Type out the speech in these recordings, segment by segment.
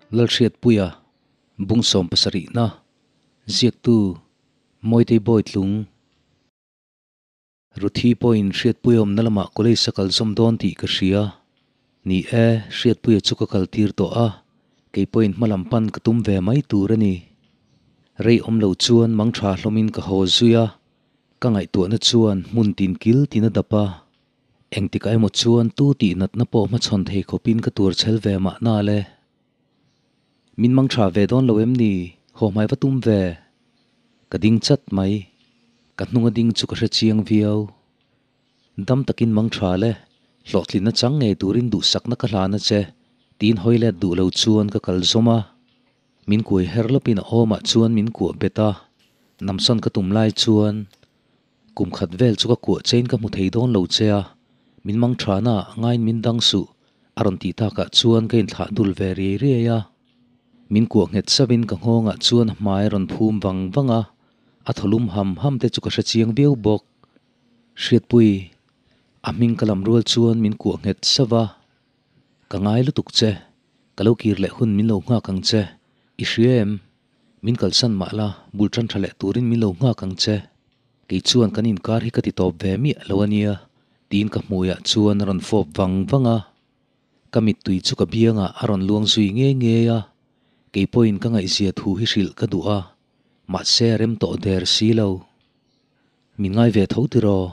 Lalhriatpuia, Bung sawmpasarihna, Ziaktu, Mawitei Bawitlung. Ruthi pawhin Hriatpuia awmna lamah college a kal zawm dawn tih ka hria. Ni e, Hriatpuia chu ka kal tir tawh a, kei pawhin hma lam pan ka tum ve mai tur a ni. Rei awm lo chuan mangtha hlawmin ka haw zui a, ka ngaihtuahna chuan hmun tin kil tin a dap a. Engtikah emaw chuan tu tih natna pawh hmachhawn thei khawpin ka tur chhel ve mahna le. Min mang tha ve dawn lo em ni? Haw hmai va tum ve. Ka ding chat mai. Ka hnunga ding chu ka hre chiang viau. Dam takin mang tha le, hlawhtlinna chang ngei turin duhsakna ka hlan a che, tiin hawi let duh lo chuan ka kal zawm a. Min kuai her lawpin a awmah chuan min kuah bet a, namsawn ka tum lai chuan Kum khat vel chu ka kuah chein ka hmu thei dawn lo che a, min mang thana ngaiin min dang suh, a rawn tih takah chuan ka inthlah dul ve riai riai a. Min kuah nghet savin ka nghawngah chuan a hmai a rawn phum vang vang a, a thaw lum ham ham te chu ka hre chiang viau bawk. Hriatpui, a hming ka lam rual chuan min kuah nghet sava, Ka ngai lutuk che, ka lo kir leh hun min lo nghak ang che, i hria em? Min kalsan mah la, bul tan tha leh turin min lo nghak ang che. Kei chuan kan inkar hi ka ti tawp ve miah lo a nia, tiin ka hmuiah chuan a rawn fawp vang vang a. Ka mittui chu ka biangah a rawn luang zui ngei ngei a, kei pawhin ka ngaihzia thu hi hrilh ka duh a, mahse a rem tawh der si lo. Min ngai ve tho tiraw?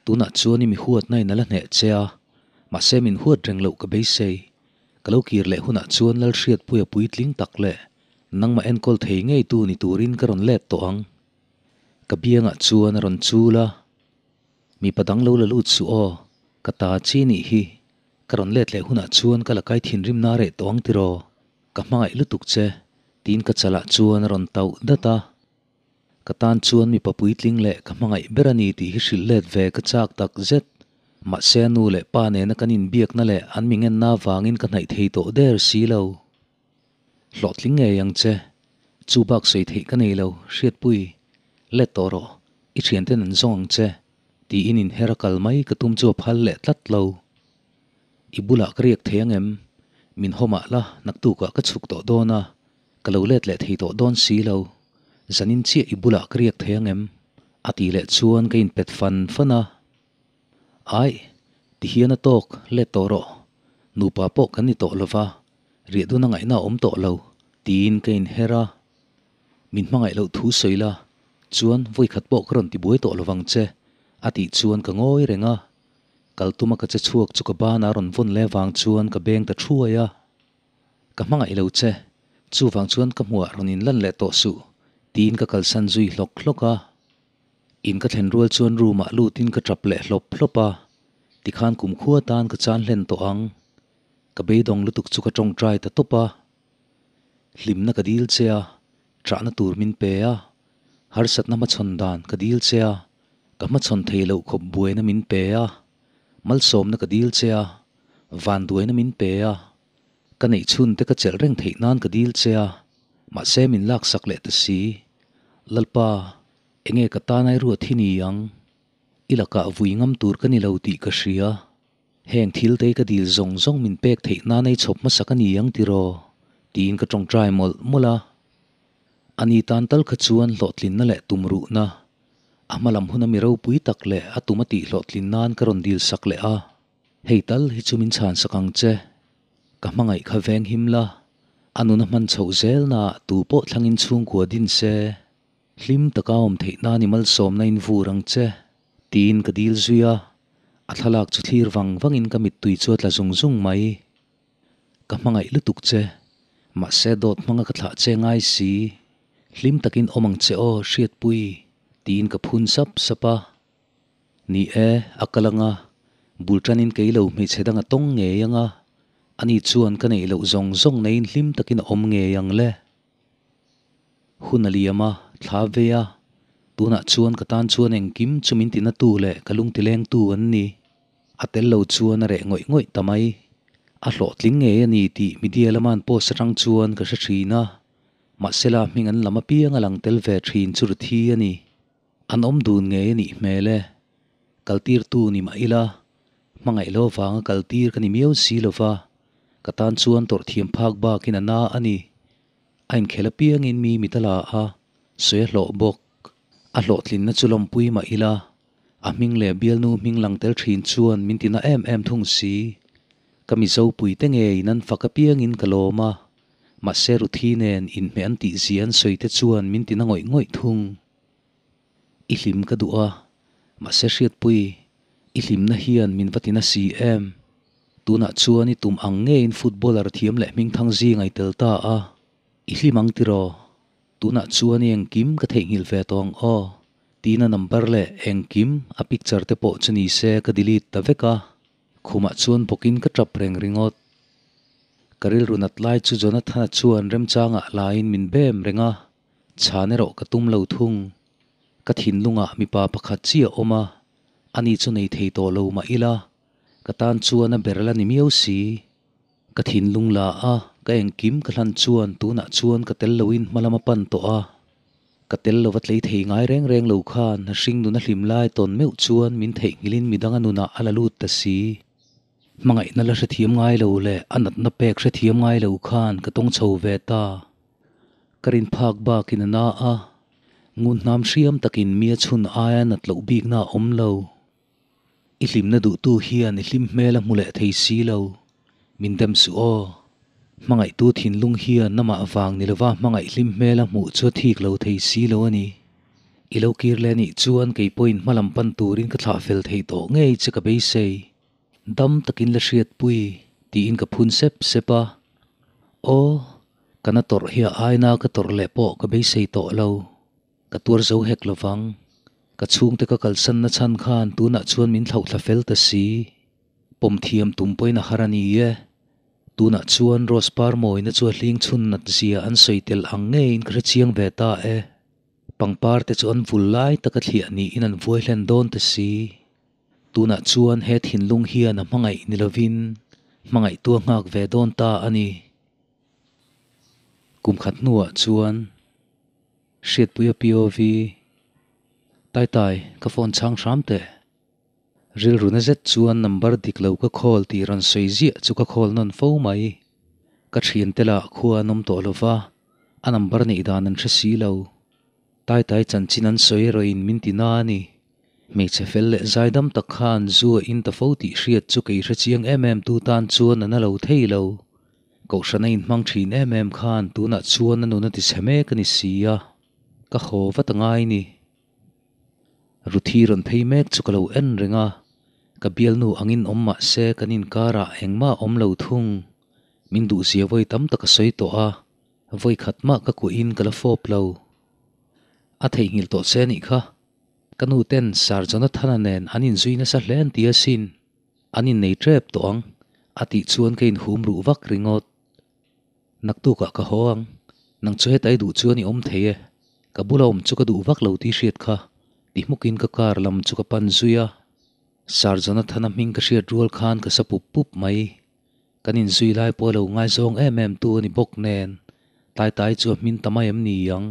Tunah chuan i mi huatna in a la hneh che a, mahse min huat reng loh ka beisei. Ka lo kir leh hunah chuan Lalhriatpuia puitling tak leh nangmah enkawl thei ngei tu ni turin ka rawn let tawh ang. Ka biangah chuan a rawn chul a, Mipa dang lo la lut suh aw, ka ta chi nih hi. Ka rawn let leh hunah chuan ka la kai thinrimna a reh tawh ang tiraw? Ka hmangaih lutuk che, tiin ka chalah chuan a rawn tauh dat a. Ka tan chuan mipa puitling leh ka hmangaih ber a ni tih hi hrilh let ve ka chak tak zet. Mahse a nu leh pa nena kan inbiakna leh an mi ngenna avangin ka hnaih thei tawh der si lo. Hlawhtling ngei ang che. Chu bak sawi theih ka nei lo, Hriatpui. Let tawh rawh. I thianten an zawng ang che. Tiin inher a kal mai ka tum chu a phal leh tlat lo. I bulah ka riak thei ang em? Min haw mah la, naktukah ka chhuk tawh dawn a. Ka lo let leh thei tawh dawn si lo, zanin chiah i bulah ka riak thei ang em? A tih leh chuan ka inpet fan fan a. Aih, ti hian a tawk, let tawh rawh. Nupa pawh kan ni tawh lova, riah dun a ngaihna a awm tawh lo, tiin ka inher a. Min hmangaih loh thu sawi la, chuan vawikhat pawh ka rawn tibuai tawh lovang che, a tih chuan ka ngawi reng a. Kal tuma ka che chhuak chu ka banah a rawn vawn leh vang chuan ka beng ta thuai a. Ka hmangaih lo che, chuvang chuan ka hmuah rawn inlan leh tawh suh, tiin ka kalsan zui hlawk hlawk a. In ka thlen rual chuan room ah lutin ka tap leh hlawp hlawp a, tikhan kumkhua tan ka chan hlen tawh ang. Ka beidawng lutuk chu ka tawngtai ta tawp a. Hlimna ka dil che a, ṭahna tur min pe a, harsatna hmachhawn dan ka dil che a, ka hmachhawn thei loh khawp buaina min pe a, malsawmna ka dil che a, vanduaina min pe a. Ka neih chhun te ka chelh reng theih nan ka dil che a, mahse min laksak leh ta si. Lalpa, enge ka tan ai ruat hi ni ang? I lakah vui ngam tur ka ni lo tih ka hria. Heng thil te ka dil zawng zawng min pek theih nan ei chhawp hmasa ka ni ang tiraw? Tiin ka tawngtai mawlh mawlh a. Ani tan tal kha chuan hlawhtlinna leh tumruhna, a hmalam huna mi ropui tak leh a tum a tih hlawhtlin nan ka rawn dil sak leh a. Hei tal hi chu min chhan sak ang che. Ka hmangaih kha veng him la, a nuna hman chhoh zel na tu pawh thlangin chhungkua din se. Hlim taka awm theih nan i malsawmna in vur ang che, tiin ka dil zui a. A thlalak chu thlir vang vangin ka mittui chu a tla zung zung mai. Ka hmangaih lutuk che, mahse dawt hmanga ka thlah che ngai si. Hlim takin awm ang che aw, Hriatpui, tiin ka phun sap sap a. Ni e, a kal anga, bul tanin kei lo hmeichhe dang a tawng ngei anga, ani chuan ka neih loh zawng zawng neiin hlim takin a awm ngei ang le. Hun a liam a, thla ve a, tunah chuan ka tan chuan engkim chu min tina tu leh ka lung tilengtu an ni. A tel lo chuan a reh ngawih ngawih ta mai. A hlawhtling ngei a ni tih media lama an post atang chuan ka hre thin a, mahsela hming an lam apiang a lang tel ve thin chu ri thi a ni. An awm dun ngei a nih hmel e. Kaltirtu ni mah ila, hmangaih lo vanga kaltir ka ni miau si lova, Ka tan chuan tawrh thiam phak bakin a na a ni. A inkhel apiangin mi mit a la a, sawi a hlawh bawk. A hlawhtlinna chu lawmpui mah ila, a hming leh bialnu hming lang tel thin chuan min tina em em thung si. Ka Mizopui te ngeiin an fak apiangin ka lawm a, mahse Ruthi nen inhmeh an tihzia an sawi te chuan min tina ngawih ngawih thung. I hlim ka duh a, mahse Hriatpui, i hlimna hian min va tina si em? Tunah chuan i tum ang ngeiin footballer thiam leh hmingthang zing a i tel ta a, i hlim ang tiraw? Tunah chuan i engkim ka theihnghilh ve tawh ang aw. Tina number leh engkim a picture te pawh chu ni se ka delete ta vek a, khumah chuan bawkin ka tap reng ringawt. Ka rilru nat lai chu Jonathan-a chuan remchangah laiin min bem reng a, chhan erawh ka tum lo thung. Ka thinlungah mipa pakhat chiah a awm a, ani chu nei thei tawh lo mah ila, ka tan chuan a ber la ni miau si. Ka thinlung la a, ka engkim ka hlan chuan tunah chuan ka tel loin hma lam a pan tawh a. Ka tel lova tlei thei ngai reng reng lo khan hring nuna hlim lai tawn meuh chuan min theihnghilhin midang a nunah a la lut ta si. Hmangaihna la hrethiam ngai lo leh a natna pek hrethiam ngai lo khan ka tawng chho ve ta. Ka rin phak bakin a na a, ngun hnam hriam takin mi a chhun aia nat loh bikna a awm lo. I hlimna duhtu hian i hlim hmel a hmu leh thei si lo. Min dem suh aw. Hmangaihtu thinlung hian amah vang ni lova hmangaih hlim hmel a hmuh chu a thik lo thei si lo a ni. I lo kir leh anih chuan kei pawhin hmalam pan turin ka thlah fel thei tawh ngei che ka beisei. Dam takin la hriatpui tiin ka phun sep sep a. Aw, ka na tawrh hi a aina ka tawrh leh pawh ka beisei tawh lo. Ka tuar zo hek lovang. Ka chhungte ka kalsan na chhan khan tunah chuan min thlauhthla fel ta si. Pawm thiam tum pawhin a har a ni e. Tunah chuan Rose par mawina chu a hling chhun nat zia an sawi tel ang ngeiin ka hrechiang ve ta e. Pangpar te chu an vul lai taka thliah niin an vuai hlen dawn ta si. Tunah chuan he thinlung hian a hmangaih ni lovin hmangaihtu a nghak ve dawn ta a ni. Kum khat hnuah chuan Hriatpuia POV, Taitai, ka phone chhang hram teh. Rilru na zet chuan number dik lo ka call tih rawn sawi ziah chu ka call nawn fo mai. Ka thiante lah khua an awm tawh lo va, a number neih dan an hre si lo. Taitai chanchin an sawi erawhin min ti na a ni. Hmeichhe fel leh zaidam tak khan zu a in ta fo tih hriat chu kei hre chiang em em tu tan chuan a na lo thei lo. Kohhran a inhmang thin em em khan tunah chuan a nun a ti chhe mek a ni si a, ka haw vat a ngai ni. Ruthi rawn phei mek chu ka lo en reng a, ka bialnu angin awm mah se kan inkarah engmah a awm lo thung. Min duhzia vawi tam tak a sawi tawh a, vawi khat mah ka kuahin ka la fawp lo. A theihnghilh tawh che anih kha. Ka nu ten Sir Jonathan-a nen an inzui nasa hle an ti asin. An innei tep tawh ang, a tih chuan ka inhum ruh vak ringawt. Naktukah ka haw ang, nang chu heta i duh chuan i awm thei e, ka bula awm chu ka duh vak lo tih hriat kha, ti hmukin ka car lam chu ka pan zui a. Sir Jonathan-a hming ka hriat rual khan ka sa pup pup mai. Kan inzui lai pawh lo ngaizawng em em tu a ni bawk nen, tlai tai chu a hmin ta mai em ni ang?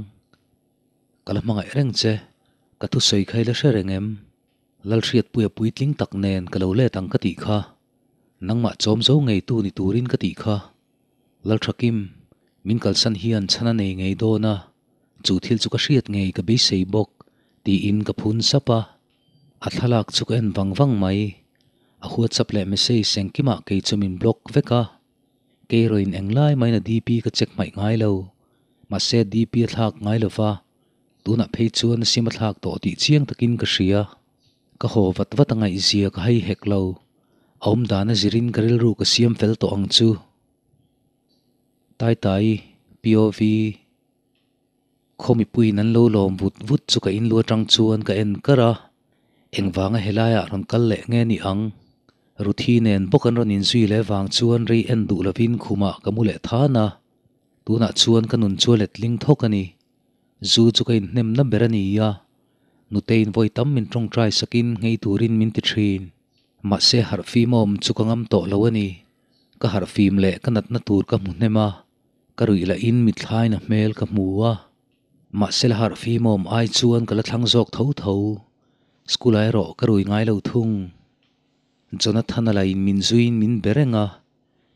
Ka la hmangaih reng che, ka thusawi kha i la hre reng em? Lalhriatpuia puitling tak nen ka lo let ang ka tih kha. Nangmah chawm zo ngei tu ni turin ka tih kha. Lalthakim, min kalsan hian chhan a nei ngei dawn a, chu thil chu ka hriat ngei ka beisei bawk, tiin ka phun sap a. A thlalak chu ka en vang vang mai. A WhatsApp leh message engkimah kei chu min block vek a. Kei erawhin englai maiin a DP ka check hmaih ngai lo. Mahse DP a thlak ngai lo va. Tunah phei chuan sim a thlak tawh tih chiang takin ka hria. Ka haw vat vat a ngaihzia ka hai hek lo. A awm dan a zirin ka rilru ka siam fel tawh ang chu. Taitai, POV, Khaw mipuiin an lo lawm vut vut chu ka inlu atang chuan ka en kar a. Engvanga helaiah rawn kal leh nge ni ang? Ruthi nen bawk an rawn inzui leh vang chuan rei en duh lovin khumah ka mu leh than a. Tunah chuan ka nun chu a letling thawk a ni. Zu chu ka inhnemna ber a ni a, Nuteiin vawi tam min tawngtai sakin nghei turin min ti thin. Mahse harhfim a awm chu ka ngam tawh lo a ni. Ka harhfim leh ka natna tur ka hmu hnem a, ka ruih lahin mitthlain a hmel ka hmu a. Mahse la harhfim a awm ai chuan ka la thlang zawk tho tho. School ah erawh ka rui ngai lo thung. Jonathan-a lahin min zuiin min be reng a.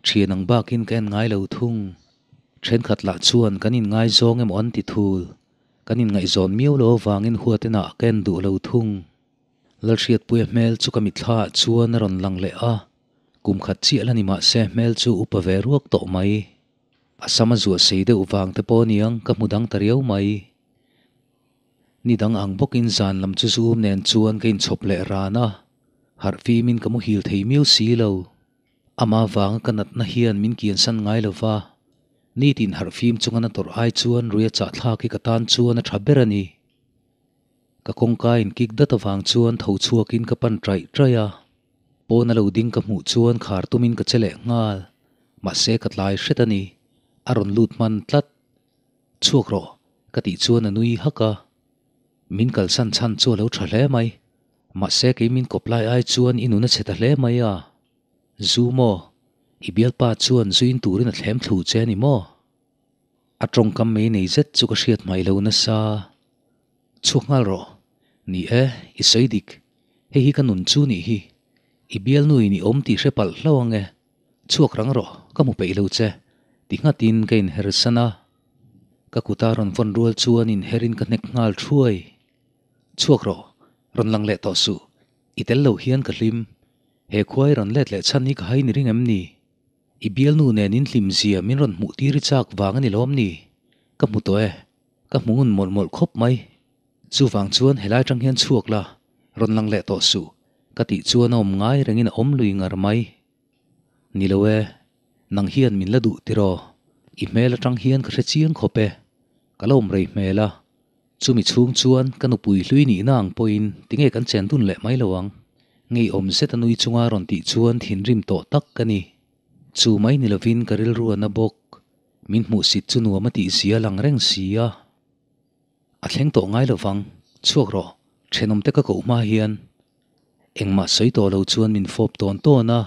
Thian ang bakin ka en ngai lo thung. Thenkhat lah chuan kan inngaizawng emaw an ti thul. Kan inngaihzawn miau lo avangin huatenah ka en duh lo thung. Lalhriatpuia hmel chu ka mitthla ah chuan a rawn lang leh a, kum khat chiah la ni mah se hmel chu upa ve ruak tawh mai. A sam a zuah sei deuh vang te pawh aniang ka hmu dang ta riau mai. Ni dang ang bawkin zan lam chu zum nen chuan ka inchhawp leh ran a, harh fimin ka muhil thei miau si lo. Ama vanga ka natna hian min kiansan ngai lo va, nitin harh fim chunga na tawrh ai chuan ruia chahthlak hi ka tan chuan a tha ber a ni. Ka kawngka inkik dat avang chuan tho chhuakin ka pan ṭaih ṭaih a, pawn a lo ding ka hmuh chuan khar tumin ka che leh nghal, mahse ka tlai hret a ni, a rawn lut hman tlat. Chhuak rawh, ka tih chuan a nui hak a. Min kalsan chhan chu a lo tha hle mai. Mahse kei min kawp lai ai chuan i nun a chhe ta hle mai a. Zu maw? I bialpa chuan zuin turin a thlem thlu che a ni maw? A tawngkam mei nei zet chu ka hriat hmai lo nasa. Chhuak nghal rawh. Ni e, i sawi dik. Hei hi ka nun chu nih hi. I bialnuin i awm tih hre palh hlauh ang e. Chhuak rang rawh, ka hmu peih lo che, ti nghatin ka inhersan a. Ka kuta rawn vawn rual chuan inherin ka hnek nghal thuai. Chhuak rawh, rawn lang leh tawh suh, i tel lo hian ka hlim. He khuai rawn let leh chhan hi ka hai ni ring em ni? I bialnu nen in hlim zia min rawn hmuh tir i chak vang a ni lawm ni? Ka hmu tawh e, ka hmu ngun mawlh mawlh khawp mai. Chuvang chuan helai tang hian chhuak la, rawn lang leh tawh suh, ka tih chuan a awm ngai rengin a awm lui ngar mai. Ni lo e, nang hian min la duh tiraw? I hmel atang hian ka hre chiang khawp e, ka la awm rei hmel a. Chumi chhung chuan ka nupui hlui nihna ang pawhin tinge kan chen dun leh mai lo ang? Ngeiawm zet a nui chunga rawn tih chuan thinrim tawh tak ka ni. Chu mai ni lovin ka rilru a na bawk. Min hmuhsit chu nuam a tih zia lang reng si a. A thleng tawh ngai lovang, chhuak rawh, thenawmte ka koh hma hian. Engmah sawi tawh lo chuan min fawp tawn tawn a,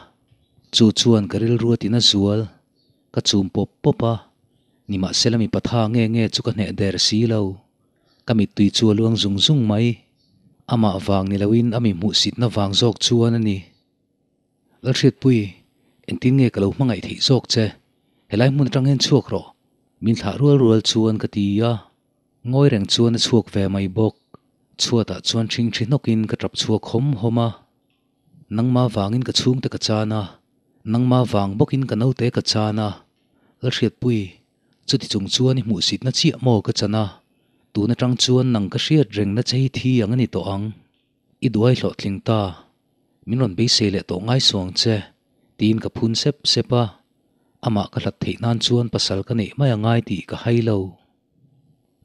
chu chuan ka rilru a tina zual, ka chum pawp pawp a, nimahsela mipa tha nge nge chu ka hneh der si lo, ka mittui chu a luang zung zung mai, amah vang ni loin a mi hmuhsitna vang zawk chuan a ni. Lalhriatpui, engtin nge ka lo hmangaih theih zawk che? Helai hmun atang hian chhuak rawh, min thlah rual rual chuan ka ti a. Ngawi reng chuan a chhuak ve mai bawk. Chhuatah chuan ṭhingṭhi hnawkin ka ṭap chhuak hawm hawm a. Nangma vangin ka chhungte ka chan a, nangma vang bawkin ka naute ka chan a. Lalhriatpui, chuti chung chuan i hmuhsitna chiah maw ka chan a, tun atang chuan nang ka hriat rengna che hi thi ang a ni tawh ang. I duai hlawhtling ta, min rawn beisei leh tawh ngai suang che, tiin ka phun sep sep a. Amah ka hlat theih nan chuan pasal ka neih mai a ngai tih ka hai lo.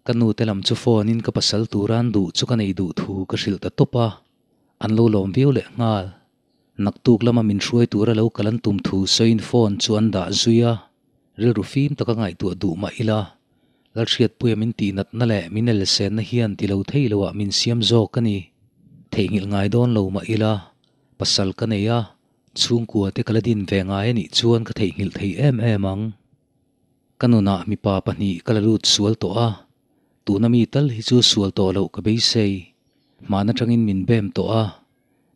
Ka nu te lam chu phone in ka pasal tura an duh chu ka nei duh thu ka hrilh ta tawp a, an lo lawm viau leh nghal. Naktuk lama min hruai tura lo kal an tum thu sawiin phone chu an dah zui a, rilru fim taka ngaihtuah duh mah ila, Lalhriatpuia min tihnatna leh min elsenna hian ti lo thei loah min siam zawk a ni. Theihnghilh ngai dawn lo mah ila, pasal ka nei a, chhungkua te ka la din ve ngai a nih chuan ka theihnghilh thei em em ang. Ka nunah mipa pahnih ka la lut sual tawh a, tuna mi tal hi chu sual tawh loh ka beisei. Hman atangin min bem tawh a,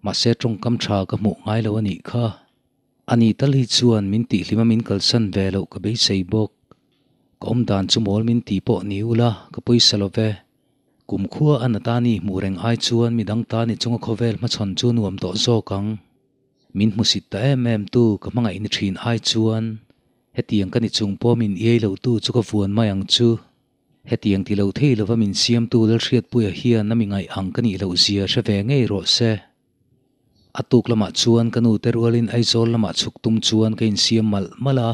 mahse tawngkam tha ka hmuh ngai lo a nih kha. Ani tal hi chuan min tihhlima min kalsan ve loh ka beisei bawk. Ka awm dan chu mawl min ti pawh ni ula ka pawisa lo ve. Kumkhua a na tani hmuh reng ai chuan midang tani chunga khawvel hmachhawn chu nuam tawh zawk ang. Min hmusit ta em em tu ka hmangaih ni thin ai chuan Hetiang ka ni chung pawh min iai lo tu chu ka vuan mai ang chu. Hetiang ti lo thei lova min siamtu Lalhriatpuia hian a mi ngaih ang ka nih loh zia hre ve ngei rawh se. A tuk lamah chuan ka nu te rualin Aizawl lamah chhuk tum chuan ka insiam malh malh a,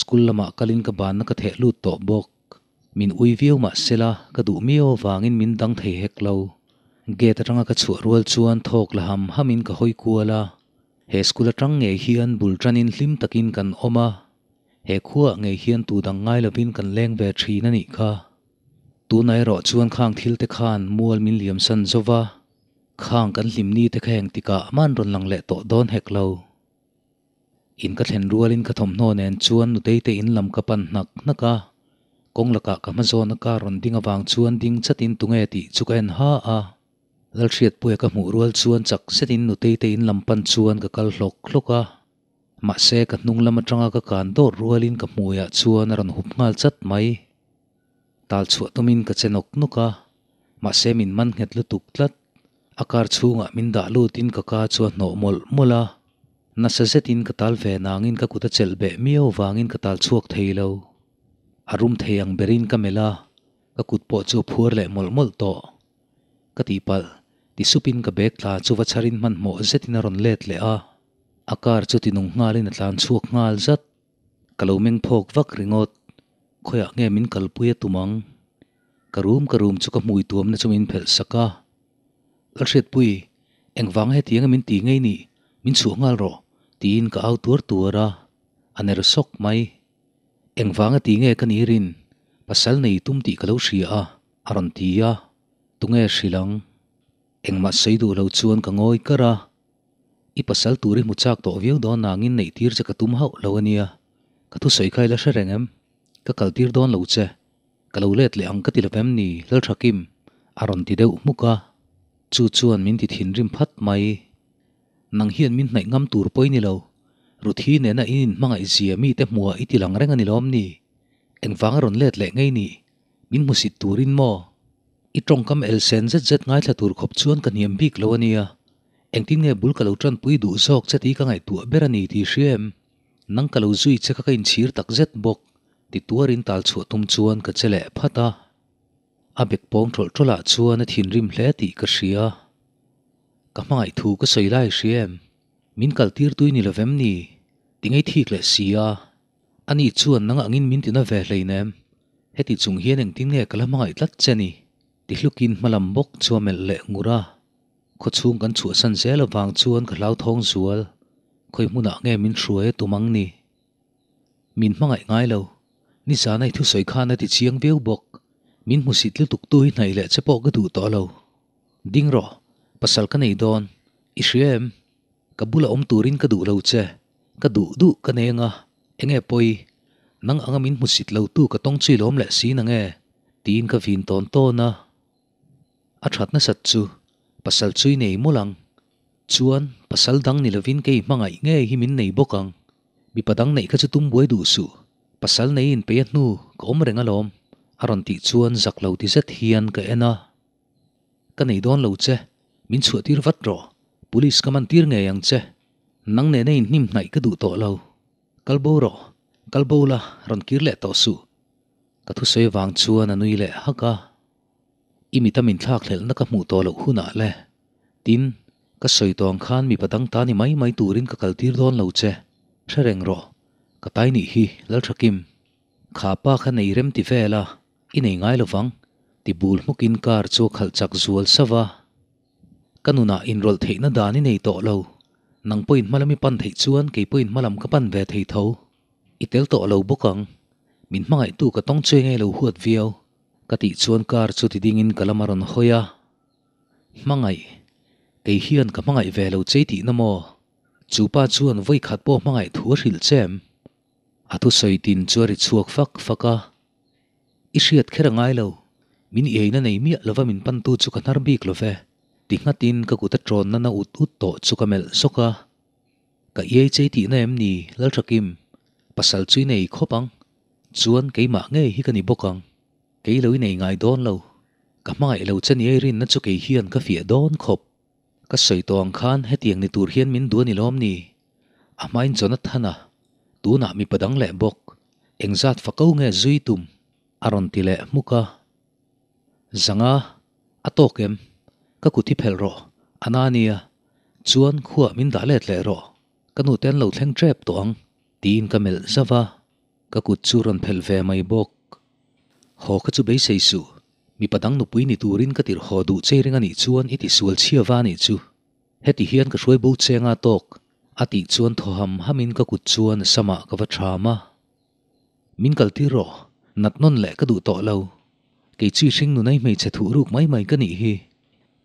school lamah kalin ka banna ka theh lut tawh bawk. Min ui viau mah sela ka duh miau avangin min dang thei hek lo. Gate atanga ka chhuah rual chuan thawk la ham hamin ka hawi kual a. He school atang ngei hian bul tanin hlim takin kan awm a, he khuaah ngei hian tu dang ngai lovin kan leng ve thin a nih kha. Tunah erawh chuan khang thil te khan mual min liam san zo va, khang kan hlim ni te kha eng tikah man rawn lang leh tawh dawn hek lo. In ka thlen rualin ka thawmhnaw nen chuan nutei te in lam ka pan hnak hnak a, kawng lakah ka hma zawna car rawn ding avang chuan ding chatin tunge tih chu ka en ha a. Lalhriatpuia ka hmuh rual chuan chak zetin nutei te in lam pan chuan ka kal hlawk hlawk a. Mahse ka hnung lam atanga ka kan dawr rualin ka hmuiah chuan a rawn hup nghal chat mai. Tal chhuah tumin ka che nawk nawk a, mahse min man nghet lutuk tlat. A kar chhungah min dah lutin ka ka chu a hnawh mawlh mawlh a. Nasa zetin ka tal ve nangin ka kut a chelh beh miau vangin ka tal chhuak thei lo. A rum thei ang berin ka melh a, ka kut pawh chu a phuar leh mawlh mawlh tawh. Ka tihpalh, ti supin ka bag tla chu va chharin hmanhmawh zetin a rawn let leh a. A car chu tinung nghalin a tlan chhuak nghal zat. Ka lo meng phawk vak ringawt. Khawiah nge min kalpui a tum ang? Ka rum ka rum chu ka hmui tuamna chu min phelh sak a. Lalhriatpui, engvanga hetianga min ti ngei nih? Min chhuah nghal rawh, tiin ka au tuar tuar a. A ner sawk mai. Engvanga ti nge ka ni rin? Pasal nei tum tih ka lo hria a, a rawn ti a. Tunge hrilh ang? Engmah sawi duh lo chuan ka ngawi kar a. I pasal tur i hmu chak tawh viau dawn nangin neih tir che ka tum hauh lo a nia. Ka thusawi kha i la hre reng em? Ka kal tir dawn lo che. Ka lo let leh ang ka ti lo vem ni, Lalthakim? a rawn ti deuh hmuk a. Chu chuan min ti thinrim phat mai. Nang hian min hnaih ngam tur pawh i ni lo. Ruthi nena in inhmangaih zia mite hmuah i ti lang reng a ni lawm ni? Engvang a rawn let leh ngei ni? Min hmusit turin maw? I tawngkam elsen zet zet ngaithla tur khawp chuan ka hniam bik lo a nia. Engtin nge bul ka lo tanpui duh zawk che tih ka ngaihtuah ber a ni tih hria em? Nang ka lo zui che kha ka inchhir tak zet bawk, ti tuarin tal chhuah tum chuan ka che leh phat a. A bek pawng tawlh tawlhah chuan a thinrim hle tih ka hria. Ka hmangaih thu ka sawi lai hria em? Min kal tir tui ni lovem ni? Ti ngei thik leh si a. Ani chuan nang angin min tina ve hleinem. Heti chung hian engtin nge ka la hmangaih tlat che ni? Ti hlukin hmalam bawk chu a melh leh ngur a. Khawchhung kan chhuahsan zel avang chuan ka hlauthawng zual. Khawi hmunah nge min hruai a tum ang ni? Min hmangaih ngai lo. Nizana i thusawi khan a ti chiang viau bawk. Min hmusit lutuk tu hi hnaih leh che pawh ka duh tawh lo. Ding rawh, pasal ka nei dawn. I hria em? Ka bula awm turin ka duh lo che. Ka duh duh ka nei anga, enge pawi? Nang anga min hmusit lo tu ka tawng chui lawm leh si na nge? Tiin ka vin tawn tawn a. A that nasat chu pasal chui nei mawlh ang. Chuan pasal dang ni lovin kei hmangaih ngei hi min nei bawk ang. Mipa dang neih kha chu tum buai duh suh. Pasal nei in peih a hnu ka awm reng alawm a rawn tih chuan zak lo ti zet hian ka en a. Ka nei dawn lo che, min chhuah tir vat rawh. Police ka man tir ngei ang che. Nang nena in hnim hnaih ka duh tawh lo. Kal bo rawh, kal bo la, rawn kir leh tawh suh. Ka thusawi vang chuan a nui leh hak a. I mita min thlak hlelhna ka hmuh tawh loh hunah le. Tin, ka sawi tawh ang khan mipa dang ta ni mai mai turin ka kal tir dawn lo che. Hre reng rawh, ka tai nih hi, Lalthakim. Kha pa kha nei rem ti vel a, i nei ngai lovang, ti bul hmukin car chu a khalh chak zual sauh a. Ka nunah inrawlh theihna dan i nei tawh lo. Nang pawhin hmalam i pan theih chuan kei pawhin hmalam ka pan ve thei tho. I tel tawh lo bawk ang. Min hmangaihtu ka tawng chu enge lo huat viau. Ka tih chuan car chu ti dingin ka lam a rawn hawi a. Hmangaih. Kei hian ka hmangaih ve lo che i tihna maw? Chu pa chuan vawi khat pawh hmangaih thu a hrilh che em? A thusawi tin chu a ri chhuak fak fak a. I hriat kher a ngai lo. Min iaina nei miah lova min pantu chu ka hnar bik lo ve. Ti nghatin ka kut a tawnna na ut ut tawh chu ka melh zawk a. Ka iai chei tihna em ni, Lalthakim? Pasal chu i nei khawp ang. Chuan keimah ngei hi ka ni bawk ang. Kei lo i nei ngai dawn lo. Ka hmangaih lo che ni ei rinna chu kei hian ka fiah dawn khawp. Ka sawi tawh ang khan hetiang ni tur hian min duh a ni lawm ni? A hmain Jonathan-a, tunah mipa dang leh bawk, engzat fako nge zui tum? A rawn ti leh hmuk a. Zanga, a tawk em? Ka kut hi phelh rawh, a na nia. Chuan khuah min dah let leh rawh, ka nute an lo thleng tep tawh ang, tiin ka melh zauh a. Ka kut chu rawn phelh ve mai bawk. Haw kha chu beisei suh, mipa dang nupui ni turin ka tirh haw duh che ring a nih chuan i tisual chhia va nih chu. Heti hian ka hruai bo chenga tawk, a tih chuan thaw ham hamin ka kut chuan a samah ka va ṭham a. Min kaltir rawh, nat nawn leh ka duh tawh lo. Kei chu i hring nunai hmeichhe thuh ruk mai mai ka nih hi.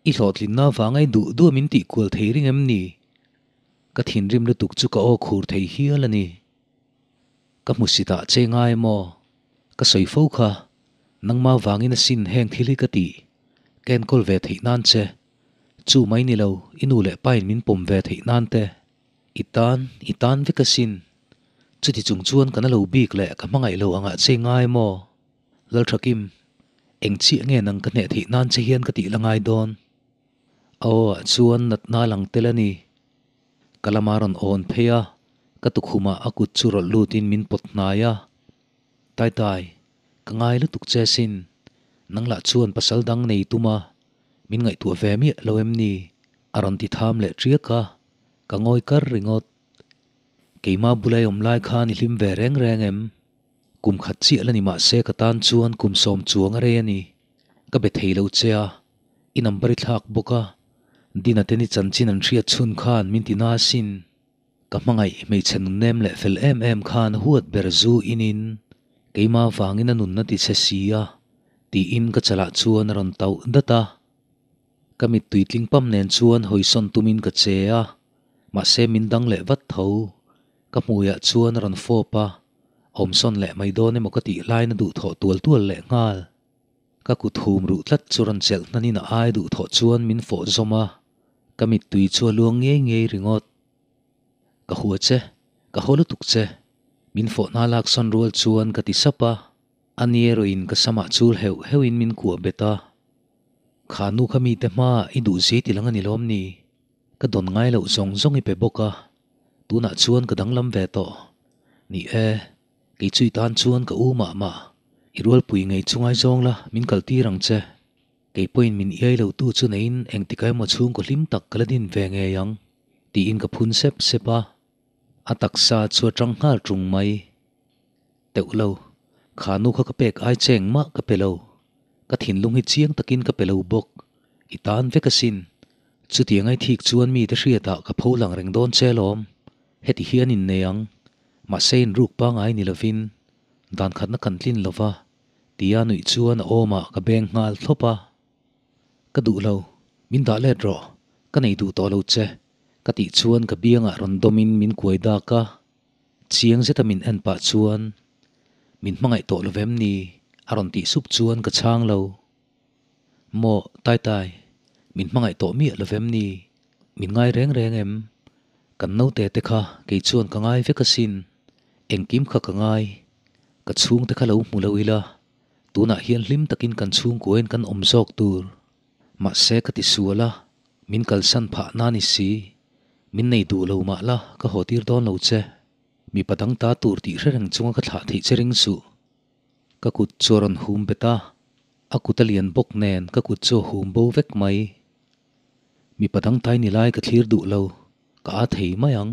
I hlawhtlinna avanga i duh duh a min tih kual thei ring em ni? Ka thinrim lutuk chu ka aw khur thei hial a ni. Ka hmusitah che ngai maw? Ka sawi fo kha, nangma vangin a sin heng thil hi ka tih. Ka enkawl ve theih nan che. Chu mai ni lo, i nu leh pain min pawm ve theih nan te. I tan, i tan vek asin. Chuti chung chuan ka na lo bik leh ka hmangaih lo angah che ngai maw? Lalthakim, eng chiah nge nang ka hneh theih nan che hian ka tih la ngai dawn? A aw ah chuan natna lang tel a ni. Ka lama rawn awn phei a, ka tukhumah a kut chu rawlh lutin min pawt hnai a. Taitai, ka ngai lutuk che sin. Nang lah chuan pasal dang nei tum a, min ngaihtuah ve miah lo em ni? A rawn ti tham leh ṭiak a, ka ngawi kar ringawt. Keimah bulai awm lai khan i hlim ve reng reng em? Kum khat chiah la ni mah se ka tan chuan kum sawm chuang a rei a ni. Ka be thei lo che a, i number i thlak bawk a, Dina te ni chanchin an hriat chhun khan min ti na asin. Ka hmangaih hmeichhe nunnem leh fel em em khan huat ber zu inin keimah vangin a nunna ti che si a, tiin ka chalah chuan a rawn tauh dat a. Ka mittui tling pam nen chuan hawisawn tumin ka che a, mahse min dang leh vat tho. Ka hmuiah chuan a rawn fawp a, awmsawn leh mai dawn emaw ka tih lain a duhthawh tual tual leh nghal. Ka kut hum ruh tlat chu rawn chelh hnanin a ai duhthawh chuan min fawh zawm a, ka mittui chu a luang ngei ngei ringawt. Ka hua che, ka haw lutuk che, min fawhna laksawn rual chuan ka ti sap a, a ni erawhin ka samah chul heuh heuhin min kuah bet a. Kha nu kha mite hmaah i duh zui ti lang a ni lawm ni? Ka dawn ngai loh zawng zawng i pe bawk a, tunah chuan ka danglam ve tawh. Ni e, kei chu i tan chuan ka u mah mah, i rualpui ngei chu ngaizawng la, min kal tir ang che. Kei pawhin min iai lo tu chu neiin engtika emaw chhungkaw hlim tak ka la din ve ngei ang, tiin ka phun sep sep a. A taksa chu a tang nghal tung mai. Teuh lo, kha nu kha ka pek ai che engmah ka pe lo. Ka thinlung hi chiang takin ka pe lo bawk. I tan vek asin. Chutiang ai thik chuan mite hriatah ka pho lang reng dawn che alawm. Heti hian innei ang. Mahse inruk pangai ni lovin dan khatna kan tlin lova, tia nuih chuan a awmah ka beng nghal thlawp a. Ka duh lo, min dah let rawh, ka nei duh tawh lo che, ka tih chuan ka biangah rawn dawmin min kuai dak a. Chiang zeta min en pah chuan, Min hmangaih tawh lo vem ni? a rawn tih sup chuan ka chhang lo. Maw, Taitai, min hmangaih tawh miah lo vem ni? Min ngai reng reng em? Kan naute te kha kei chuan ka ngai vek asin, engkim kha ka ngai. Ka chhungte kha lo hmu lo ila, tunah hian hlim takin kan chhungkuain kan awm zawk tur. Mahse ka ti sual a, min kalsan phah na ni si. Min nei duh lo mah la, ka haw tir dawn lo che. Mipa dang ta tur tih hre reng chunga ka thlah theih che ring suh. Ka kut chu a rawn hum bet a, a kut a lian bawk nen ka kut chu a hum bo vek mai. Mipa dang tai ni lai ka thlir duh lo, ka a thei mai ang.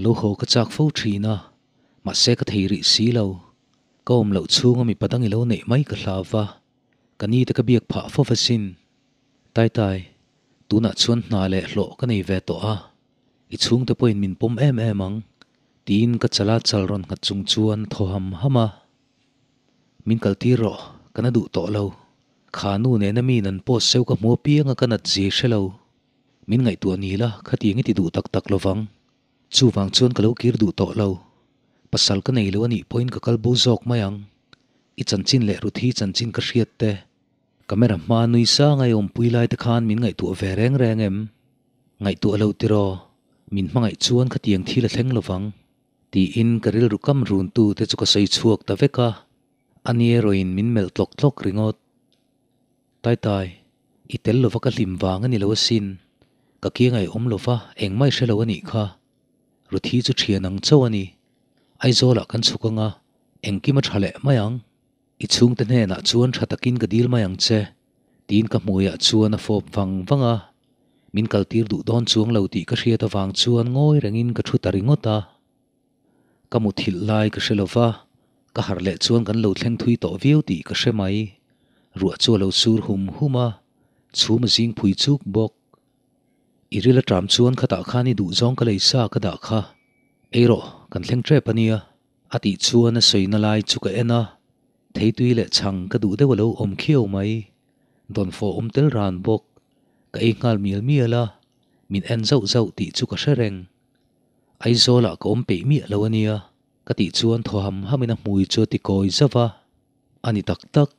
Lo haw ka chak fo thin a, mahse ka thei rih si lo. Ka awm loh chhunga mipa dang i lo neih mai ka hlau va, ka ni te ka biak phah fo va sin. Taitai, tunah chuan hna leh hlawh ka nei ve tawh a, i chhungte pawhin min pawm em em ang, tiin ka chala chal rawn nghat chung chuan thaw ham ham a. Min kaltir rawh, ka na duh tawh lo. Kha nu nena mi nan post seu ka hmu apiang a ka nat zia hre lo. Min ngaihtuah ni la, khatiang i ti duh tak tak lovang. Chuvang chuan ka lo kir duh tawh lo. Pasal ka nei lo a nih pawhin ka kal bo zawk mai ang. I chanchin leh Ruthi chanchin ka hriat te. Camera hma nui sang a i awmpui lai te khan min ngaihtuah ve reng reng em? Ngaihtuah lo tiraw? Min hmangaih chuan khatiang thil a thleng lovang. Tiin ka rilru kam run tu te chu ka sawi chhuak ta vek a, a ni erawhin min melh tlawk tlawk ringawt. Taitai, i tel lova ka hlim vang a ni lo asin, ka kiangai awm lova engmah i hre lo a nih kha. Ruthi chu thian ang chauh a ni. Aizawlah kan chhuk anga, engkim a tha leh mai ang. I chhungte hnenah chuan tha takin ka dil mai ang che, tiin ka hmuiah chuan a fawp vang vang a. Min kaltir duh dawn chuang lo tih ka hriat avang chuan ngawi rengin ka thu ta ringawt a. Ka muthilh lai ka hre lo va, ka harh leh chuan kan lo thleng thui tawh viau tih ka hre mai. Ruah chu a lo sur hum hum a, chhum a zing phui chuk bawk. I ril aṭam chuan khatah khan i duhzawng ka lei sa ka dah kha. Ei rawh, kan thleng ṭep a nia. A tih chuan a sawina lai chu ka en a, theitui leh chhang ka duh deuh a lo awm khiau mai. Dawnfawh awm tel ran bawk. Ka ei nghal mial mial a, min en zauh zauh tih chu ka hre reng. Aizawlah ka awm peih miah lo a nia, ka tih chuan thaw ham hamin a hmui chu a ti kawi zauh a. A ni tak tak,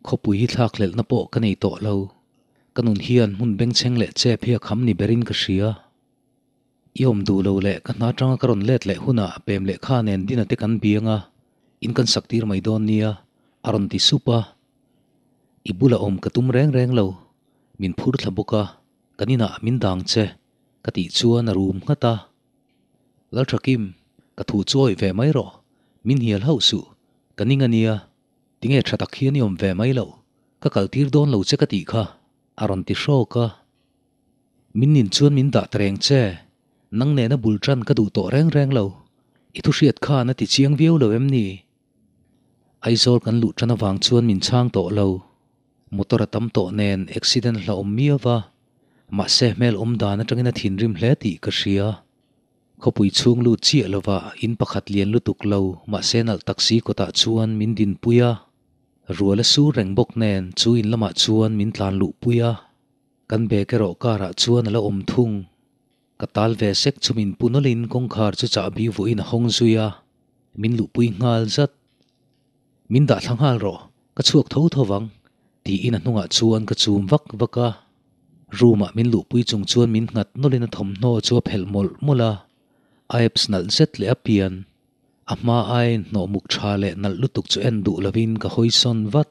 khawpui hi thlakhlelhna pawh ka nei tawh lo. Ka nun hian hmun bengchheng leh chep hi a kham ni berin ka hria. I awm duh lo leh ka hna atanga ka rawn let leh hunah pem lehkha nen dina te kan biang a, in kan sak tir mai dawn nia, a rawn ti sup a. I bula awm ka tum reng reng lo, min phur thla bawk a, kan inah min dang che, ka tih chuan a rum nghat a. Lalthakim, ka thu chu awih ve mai rawh, min hnial hauh suh, ka ning a nia, tinge tha tak hian i awm ve mai loh, ka kal tir dawn lo che ka tih kha, a rawn ti hrawk a. Min nin chuan min dah ta reng che, nang nena bul tan ka duh tawh reng reng lo, i thu hriat khan a ti chiang viau lo em ni? Aizawl kan luh tan avang chuan min chhang tawh lo. Motor a tam tawh nen accident hlauhawm miau va, mahse hmel awm dan atangin a thinrim hle tih ka hria. Khawpui chhung lut chiah lova in pakhat lian lutuk lo mahse nalh taxi kawtah chuan min dinpui a, rual a sur reng bawk nen chu in lamah chuan min tlan luhpui a. Kan bag erawh car ah chuan a la awm thung. Ka tal ve sek chu min pu nawlhin kawngkhar chu chahbi vuahin a hawng zui a, min luhpui nghal zat. Min dah thla nghal rawh, ka chhuak tho tho vang, tiin a hnungah chuan ka chum vak vak a. Room ah min luhpui chung chuan min nghat nawlhin a thawmhnaw chu a phelh mawlh mawlh a, a apps nalh zet leh a pian. A hma aiin hnawh muk tha leh nalh lutuk chu en duh lovin ka hawi sawn vat.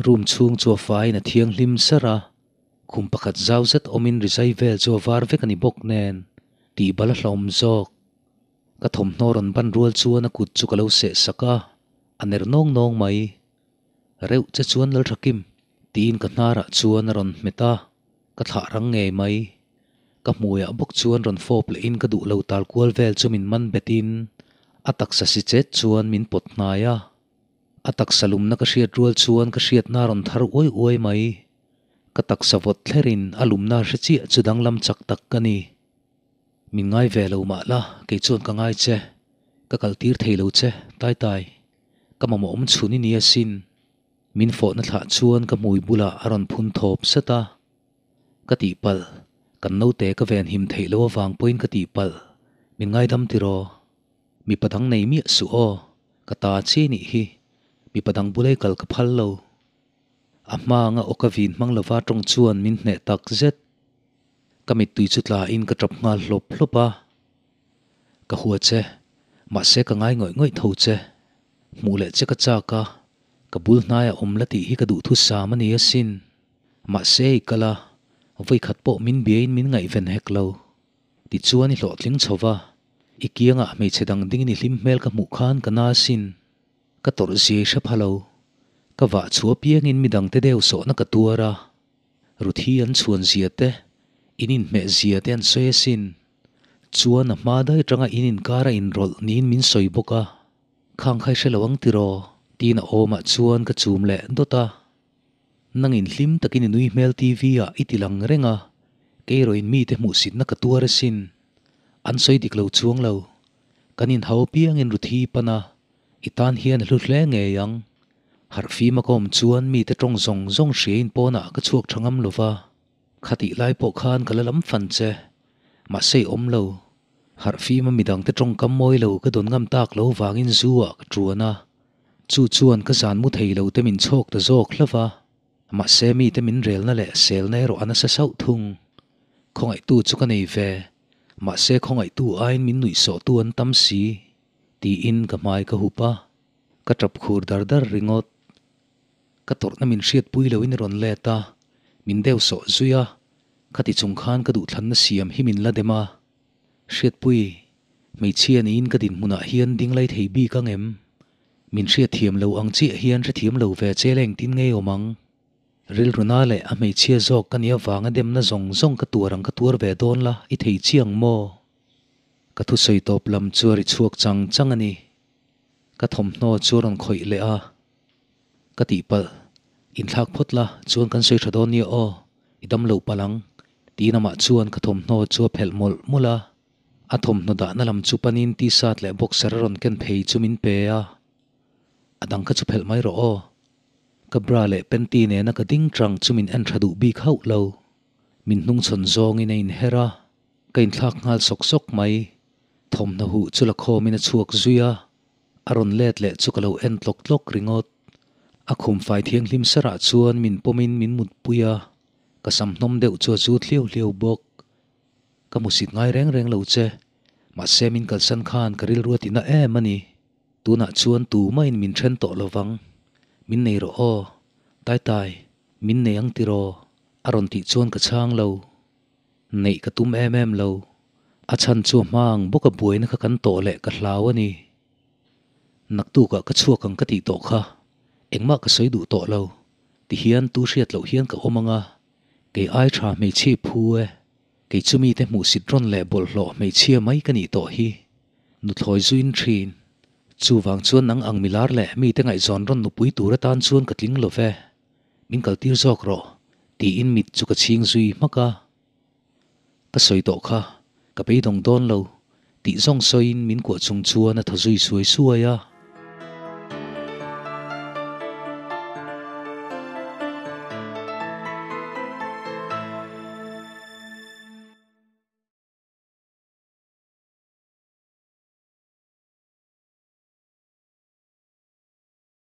Room chhung chu a faiin a thianghlim sar a, khum pakhat zau zet awmin rizai vel chu a var vek a ni bawk nen tih bal a hlawm zawk. Ka thawmhnaw rawn ban rual chuan a kut chu ka lo seh sak a, a ner nawng nawng mai. Reuh che chuan Lalthakim tiin ka hnarah chuan a rawn hmet a, ka thlah rang ngei mai. Ka hmuiah bawk chuan rawn fawp lehin ka duh lo tal kual vel chu min man betin a taksa si chet chuan min pawt hnai a. A taksa lumna ka hriat rual chuan ka hriatna a rawn thar uai uai mai. Ka taksa vawt thlerin a lumna hre chiah chu danglam chak tak ka ni. Min ngai ve lo mah la, kei chuan ka ngai che. Ka kal tir thei lo che, Tai Tai. Ka mamawh awm chhun i ni asin. Min fawhna thlah chuan ka hmui bulah a rawn phun thawp sat a. Ka tihpalh, kan naute ka venhim theih loh avang pawhin ka tihpalh. Min ngaidam tiraw? Mipa dang nei miah suh aw, ka ta chi nih hi, mipa dang bulei kal ka phal lo. A hma anga aw ka vin hmang lova tawng chuan min hneh tak zet. Ka mittui chu tla in ka tap nghal hlawp hlawp a. Ka hua che, mahse ka ngai ngawih ngawih tho che. Hmuh leh che ka chak a, ka bul hnaiah awm la tih hi ka duhthusam a ni asin. Mahse i kal a, vawikhat pawh min biain min ngaihven hek lo. Tichuan i hlawhtling chho va, i kiangah hmeichhe dang dingin i hlim hmel ka hmuh khan ka na asin. Ka tawrh zia i hre pha lo. Ka vah chhuah apiangin mi dangte deuh sawhna ka tuar a. Ruthi an chhuan zia te, in inhmeh zia te an sawi asin. Chuan a hma daih atanga in inkar a inrawlh niin min sawi bawk a. Khang kha i hre lo ang tiraw? Tiin a awmah chuan ka chum leh dawt a. Nangin hlim takin i nui hmel TV ah i ti lang reng a, kei erawhin mite hmuhsitna ka tuar asin. An sawi dik lo chuang lo. Kan inhau apiangin Ruthi i pan a, i tan hian a hlu hle ngei ang. Harh fim a ka awm chuan mite tawng zawng zawng hriain pawnah ka chhuak tha ngam lo va. Khatih lai pawh khan ka la lam fan che. Mahse i awm lo. Harh fim a midangte tawngkam mawi lo ka dawn ngam tak lo vangin zu ah ka tuan a. Chu chuan ka zan mu thei lo te min chhawk ta zawk hlauh va, mahse mite min relna leh selna erawh a nasa sauh thung. Khawngaihtu chu ka nei ve, mahse khawngaihtu aiin min nuihsawhtu an tam si, tiin ka hmai ka hup a, ka tap khur dar dar ringawt. Ka tawrhna min hriatpui loin i rawn let a, min deuh sawh zui a, khati chung khan ka duhthlanna siam hi min la dem a. Hriatpui, hmeichhia niin ka dinhmunah hian ding lai thei bik ang em? Min hriatthiam lo ang chiah hian hrethiam lo ve che la engtin ngei awm ang? Rilruna leh a hmeichhia zawk ka nih avanga demna zawng zawng ka tuar ang ka tuar ve dawn la, i thei chiang maw? Ka thusawi tawp lam chu a ri chhuak chang chang a ni. Ka thawmhnaw chu a rawn khawih leh a. Ka tihpalh, inthlak phawt la chuan kan sawi tha dawn nia aw, i dam loh palh ang. Tiin amah chuan ka thawmhnaw chu a phelh mawlh mawlh a, a thawmhnaw dahna lam chu panin t-shirt leh boxer a rawn ken phei chu min pe a, A dang kha chu phelh mai rawh aw. Ka bra leh panty nena ka ding chang chu min en tha duh bik hauh lo. Min hnungchhawn zawngin a inher a, ka inthlak nghal sawk sawk mai. Thawmhnaw huh chu la khawmin a chhuak zui a, a rawn let leh chu ka lo en tlawk tlawk ringawt. A khum fai thianghlim sarah chuan min pawmin min mutpui a. Ka sam hnawm deuh chu a zu hliau hliau bawk. Ka hmusit ngai reng reng lo che. Mahse min kalsan khan ka rilru a tina em a ni. Tunah chuan tumahin min then tawh lovang. Min nei rawh aw. Taitai, min nei ang tiraw? A rawn tih chuan ka chhang lo. Neih ka tum em em lo. A chhan chu a hma ang bawk a buaina kha kan tawh leh ka hlau a ni. Naktukah ka chhuak ang ka tih tawh kha. Engmah ka sawi duh tawh lo. Tihian tu hriat loh hian ka awm ang a. Kei ai tha hmeichhia i phu e. Kei chu mite hmuhsit rawn leh bawlhhlawh hmeichhia mai ka nih tawh hi. Nuthlawi zuin thin. Chuvang chuan nang ang milar leh mite ngaihzawn rawn nupui tur atan chuan ka tling lo ve. Min kaltir zawk rawh, tiin mit chu ka chhing zui hmak a. Ka sawi tawh kha, ka beidawng dawn lo, tih zawng sawiin min kuah chung chuan a thaw zui suai suai a.